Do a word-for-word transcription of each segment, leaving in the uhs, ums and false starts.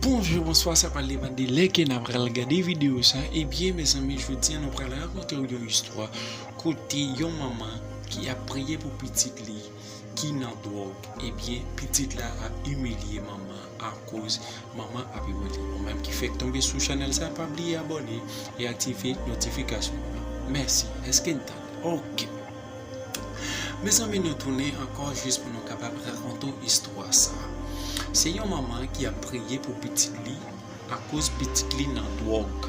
Bonjou, bonswa, sa pale mande lè ke n ap pral gade videyo sa. Ebyen, mezanmi, jodi a nou pral rakonte w yon istwa kote yon manman ki ap priye pou pitit li ki nan dwòg. Ebyen, pitit la ap imilye manman akoz manman ap imilye. Ou menm ki fèk tonbe sou chanèl sa, pa bliye abòne e aktive notifikasyon an. Mèsi. Èske n tande? Oke. Mezanmi, nou tounen ankò jis pou nou kapab rakonte w istwa sa. Se yon manman ki ap priye pou pitit li akoz pitit li nan dwòg.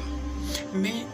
Men,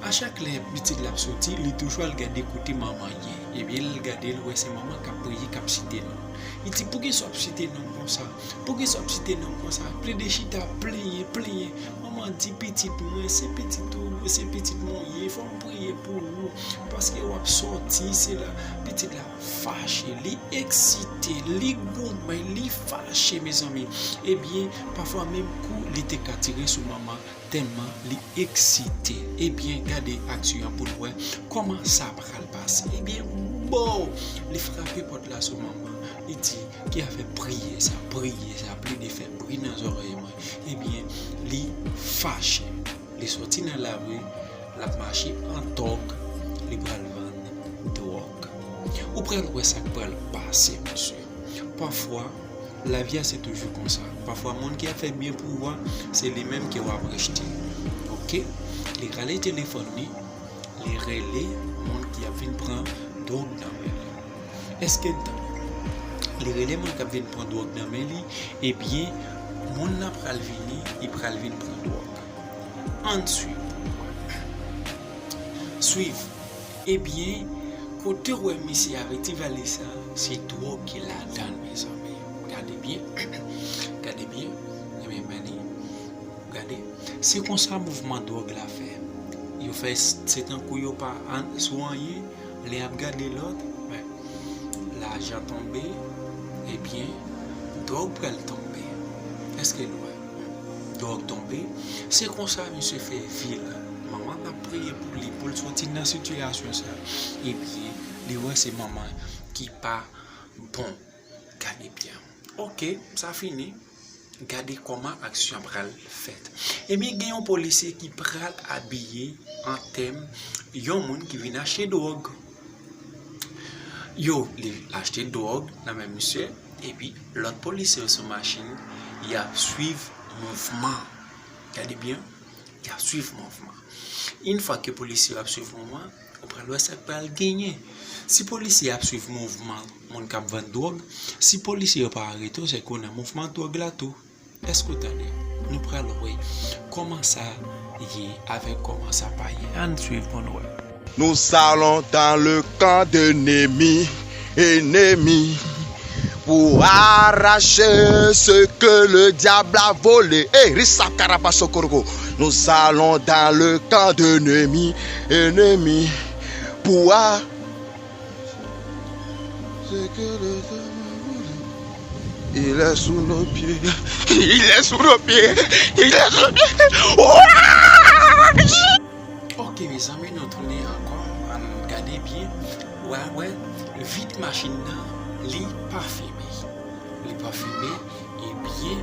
a chak lè pitit la ap soti, li toujou al gade kote manman ye. Ebyen, lè l gade, l wè se manman k ap priye, k ap site non l. Li di, "Poukisa w ap site non m konsa? Poukisa w ap site non m konsa?" Plede chita, plenyen, plenyen. Manman di, "Pitit mwen, se pitit ou, se pitit mwen w ye, fò m priye pou ou, paske w ap sòti, se la." Pitit la fache, li eksite, li goumen, li fache, mezanmi. Ebyen, pafwa menm kou li te ka tire sou manman, tèlman li eksite. Ebyen, gade aksyon an pou n wè kòman sa pral pase. Ebyen, bow! Li frape pòt la sou manman. Li di, "Ki afè priye sa, priye sa, plede fè bri nan zòrèy mwen?" Ebyen, li fache. Li sòti nan lari, l ap mache an tòg, li pral vann dwòg. Ou pral wè sa k pral pase, mesye. Pafwa, lavi a se toujou konsa. Pafwa, moun ki ap fè byen pou ou a, se li menm ke w ap rejte. Oke? Li rale telefòn li, li rele moun ki ap vin pran dwòg nan men li. Èske n tande? Li rele moun k ap vin pran dwòg nan men li, ebyen, moun nan pral vini, li pral vin pran dwòg. Ann swiv. Swiv. Ebyen, kote w wè misye avèk ti valiz sa, se dwòg ki ladan l, mezanmi. Gade byen. Gade byen. Ebyen, men li. Gade. Se konsa mouvman dwòg la fè. Yo fè s-, se tankou yo pa an-, sou anyen, lè y ap gade lòt, men, lajan tonbe, ebyen, dwòg pral tonbe. Èske nou wè? Dwòg tonbe. Se konsa misye fè vi l. Manman t ap priye pou li, pou l soti nan sitiyasyon sa. Ebyen, li wè se manman ki pa bon. Gade byen. Oke, sa fini. Gade kòman aksyon an pral fèt. Ebyen, gen yon polisye ki pral abiye an tèm yon moun ki vin achte dwòg. Yo, li achte dwòg nan men misye, epi lòt polisye yo sou machin, y ap swiv mouvman. Gade byen, y ap swiv mouvman. Yon fwa ke polisye yo ap swiv mouvman, ou pral wè sa k pral genyen. Si polisye ap swiv mouvman moun k ap vann dwòg, si polisye yo pa arete w, se ke w nan mouvman dwòg la tou. Èske w tande? Nou pral wè kòman sa ye avèk kòman sa pa ye. Ann swiv pou n wè. Nous allons dans le camp d'ennemis, ennemis, pour arracher ce que le diable a volé. Hey, Rissa Karapasso Koroko. Nous allons dans le camp d'ennemis, ennemis, pour a-, ce que le diable a volé. Il est sous nos pieds. Il est sous nos pieds. Il est sous nos pieds. Ouah! Ok, mezanmi, nou tounen ankò. Ann gade byen. Wè, wè, vit machin nan, li pa fimen. Li pa fimen. Ebyen,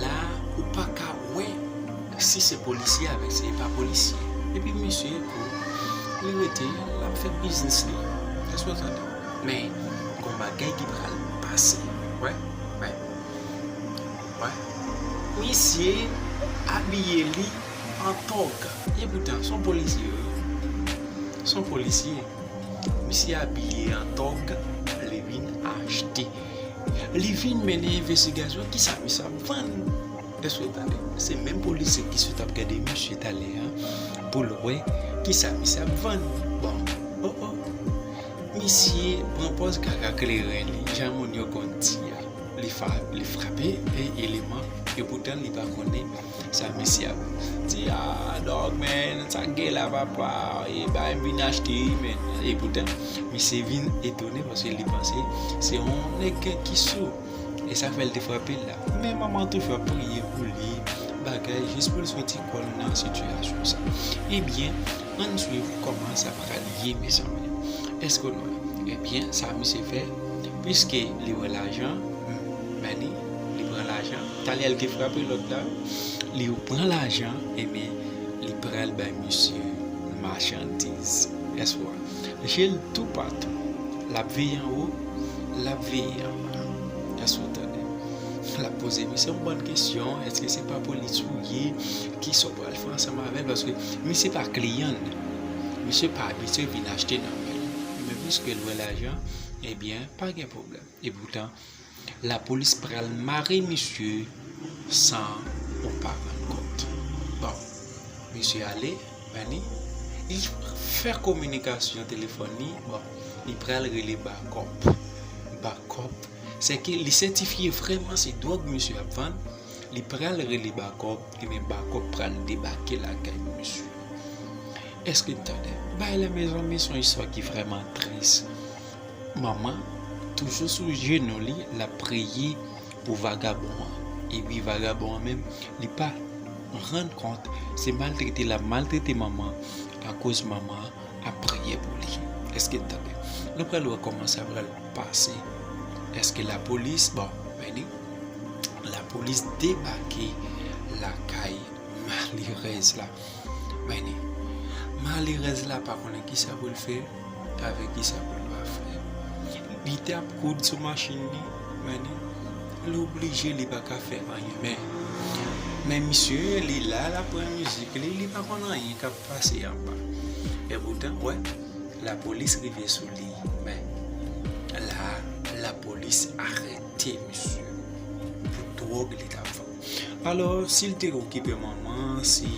la, ou pa ka wè si se polisye avèk si se pa polisye. Epi misye kou, li rete, l ap fè biznis li. Èske w tande? Men, gon bagay ki pral pase. Wè, wè, wè. Misye abiye li an tòg. Epoutan, se yon polisye, wi. Se yon polisye. Misye abiye an tòg, li vin achte. Li vin mennen envestigasyon, kisa misye ap vann. Èske w tande? Se menm polisye ki sot ap gade misye talè a, pou l wè kisa misye ap vann. Bon, oh, oh. Misye pran pòz kaka kleren li, jan moun yo konn di a. Li fa-, li frape, e, eleman, epoutan li pa konnen sa misye ap di, "Ah, dog, man, sa k gen la, papa, e bay m vin achte, man." Epoutan, misye vin etone paske li panse se yon nèg ki sou. E sa fè l te frape l la. Men manman toujou ap priye pou li, bagay, jis pou l soti kò l nan sitiyasyon sa. Ebyen, ann swiv kòman sa pral ye, mezanmi. Èske nou wè? Ebyen, sa misye fè, piske li wè lajan, men li, li pran lajan, t Alè l te frape lòt la, li pran lajan, ebyen, li pral bay misye machandiz. Èske w wè? Je l toupatou. L ap veye anwo, l ap veye anba. Èske w tande? L ap poze misye yon bann kesyon. Èske se pa polis ou ye? Kisa w pral fè ansanm avè l? Paske misye pa kliyan l. Misye pa abitye vin achte nan men l. Men piske l wè lajan, ebyen, pa gen pwoblèm. Epoutan, lapolis pral mare misye san ou pa rann kont. Bon, misye ale, men li, li fè kominikasyon telefòn li, bon, li pral rele bakòp. Bakòp, se ke li sètifye vrèman se dwòg misye ap vann, li pral rele bakòp, ebyen bakòp pral debake lakay misye. Èske n tande? Bagay la, mezanmi, se yon istwa ki vrèman tris. Manman toujou sou jenou li, l ap priye pou vagabon an. Epi vagabon an menm, li pa rann kont, se maltrete l ap maltrete manman, akoz manman an ap priye pou li. Èske n tande? Nou pral wè kòman sa pral pase. Èske lapolis, bon, men ni, lapolis debake lakay malerèz la. Men ni, malerèz la pa konnen kisa pou l fè, avèk kisa pou l pa fè. Li t ap koud sou machin li, men ni, li oblije, li pa ka fè anyen. Men, men misye, li la, l ap pran mizik li, li pa konn anyen k ap pase anba. Epoutan, wè, lapolis rive sou li. Men, la, lapolis arete misye pou dwòg li t ap vann. Alò, si l te okipe manman, si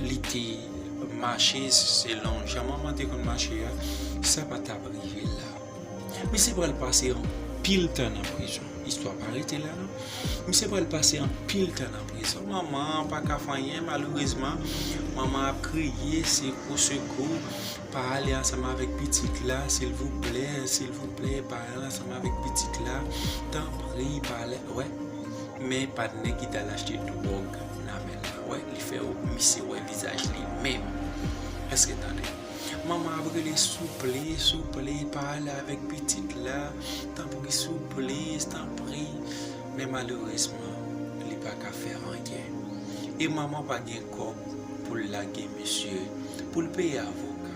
li te mache selon jan manman te konn mache a, sa pa t ap rive la. Misye pral pase anpil tan nan prizon. Istwa pa rete la, non. Misye pral pase anpil tan nan prizon. Manman an pa ka fè anyen, malerezman. Manman ap kriye, se osekou, pa ale ansanm avèk pitit la, silvouplè, silvouplè, pa ale ansanm avèk pitit la. Tanpri, pa ale, wè. Men patnè ki t al achte dwòg nan men l la, wè, li fè misye wè vizaj li menm. Èske tande? Manman ap rele, souple, souple, pa ale avèk pitit la, tanpri, souple, tanpri. Men malerezman, li pa ka fè anyen. E manman pa gen kòb pou l lage misye, pou l peye avoka.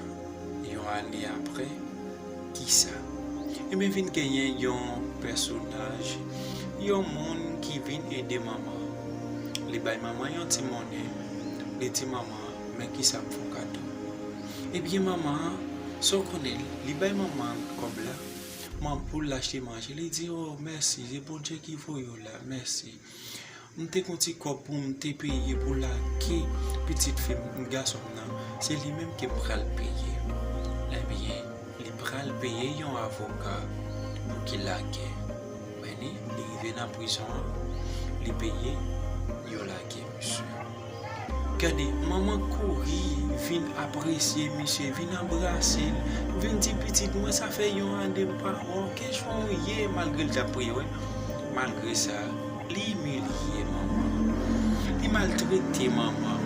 Yon ane apre, kisa? Ebyen, vin genyen yon pèsonaj, yon moun ki vin ede manman. Li bay manman yon ti monnen, li di manman, men kisa m fè w kado. Ebyen, manman, sa w konnen, li bay manman kòb la, man pou l achte manje, li di, o, mèsi, se Bondye ki voye w la, mèsi. M te gon ti kòb pou m te peye pou lage pitit fi m, gason m nan, se li menm ke m pral peye. Ebyen, li pral peye yon avoka pou ki lage. Men ni, li rive nan prizon an, li peye, yo lage misye. Gade, manman kouri vin apresye misye, vin anbrase l, vin di, pitit mwen, sa fè yon ane m pa wè w, kijan w ye? Malgre l t ap priye, wè. Malgre sa, li imilye manman. Li maltrete manman.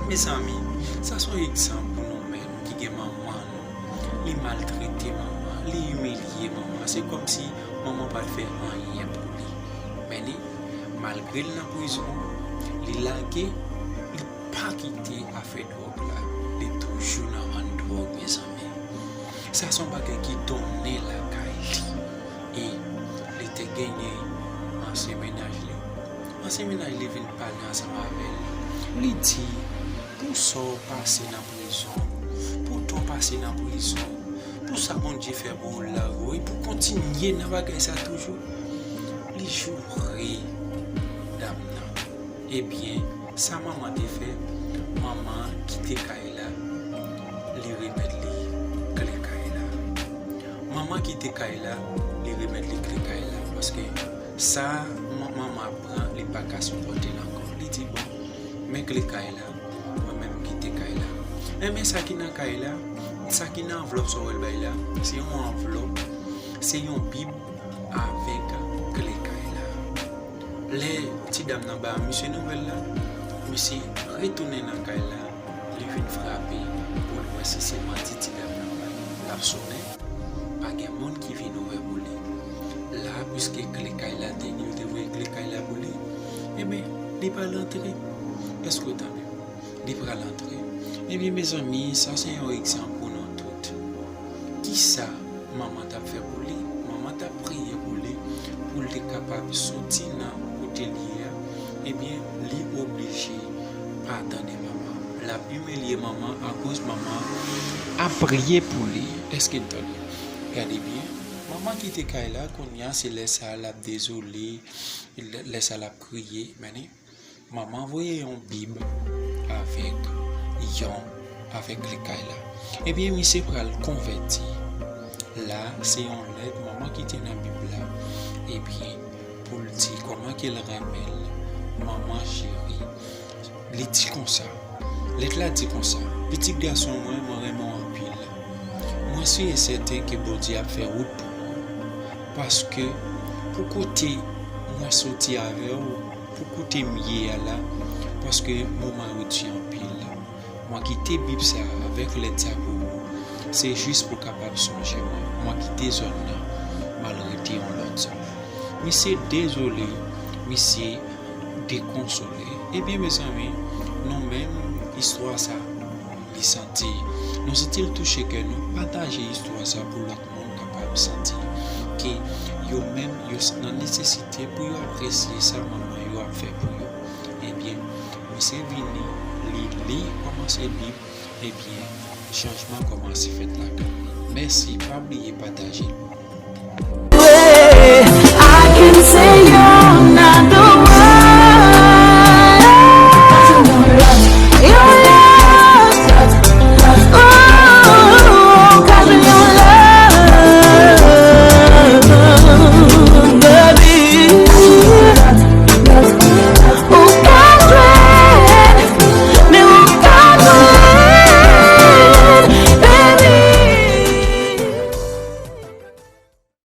Mezanmi, sa se yon egzanp pou nou menm ki gen manman nou. Li maltrete manman, li imilye manman. Se kòmsi manman pa t fè anyen pou li. Men ni, malgre l nan prizon, li lage, li pa kite afè dwòg la. Li toujou nan vann dwòg, mezanmi. Sa se yon bagay ki donnen lakay li. E li te genyen ansyen mennaj li. Ansyen mennaj li vin pale ansanm avè l. Li di, pou sa w pase nan prizon, pou tan w pase nan prizon, pou sa Bondye fè pou w la, wi, pou kontinye nan bagay sa toujou. Li joure dam nan. Ebyen, sa manman te fè, manman kite kay la, li remèt li kle kay la. Manman kite kay la, li remèt li kle kay la. Paske sa man-, manman ap pran, li pa ka sipòte l ankò. Li di, bon, men kle kay la, mwen menm kite kay la. Enben, sa ki nan kay la, sa ki nan anvlòp sa w wè l bay la, se yon anvlòp, se yon bib avèk kle kay la. Lè ti dam nan ba misye nouvèl la, misye retounen nan kay la, li vin frape pou l wè si se manti ti dam nan ba l. L ap sonnen, pa gen moun ki vin ouvè pou li. La, piske kle kay la te, yo te voye kle kay la pou li, Ebyen, li pral antre. Èske w tande? Li pral antre. Ebyen, mezanmi, sa se yon egzanp pou nou tout. Kisa manman t ap fè pou li? Manman t ap priye pou li, pou l te kapab soti nan kote l ye a. Ebyen, li oblije pa tande manman. L ap imilye manman akoz manman ap priye pou li. Èske n tande? Gade byen. Manman kite kay la, kounye a, se lè sa a l ap dezole, lè, lè sa a l ap kriye. Men, manman voye yon bib avèk yon, avèk kle kay la. Ebyen, misye pral konvèti. La, se yon lèt manman kite nan bib la. Ebyen, pou l di kòman ke l renmen l, manman cheri. Li di konsa, lèt la di konsa, "Pitit gason mwen, mwen renmen w anpil. Mwen si e sèten ke Bondye ap fè wout pou ou. Paske pou kote mwen soti avè w, pou kote m ye a la, paske moman yo di anpil. Mwen kite bib sa avèk lèt sa pou ou. Se jis pou w kapab sonje mwen. Mwen kite zòn nan, m al rete yon lòt zòn." Misye dezole, misye dekonsole. Ebyen, mezanmi, nou menm, istwa sa, li santi, nou santi l touche kè nou, pataje istwa sa pou lòt moun kapab santi ke yo menm, yo s-, nan nesesite pou yo apresye sa manman yo ap fè pou yo. Ebyen, misye vini, li, li kòmanse bib, ebyen, chanjman kòmanse fèt lakay li. Mèsi, pa bliye pataje l.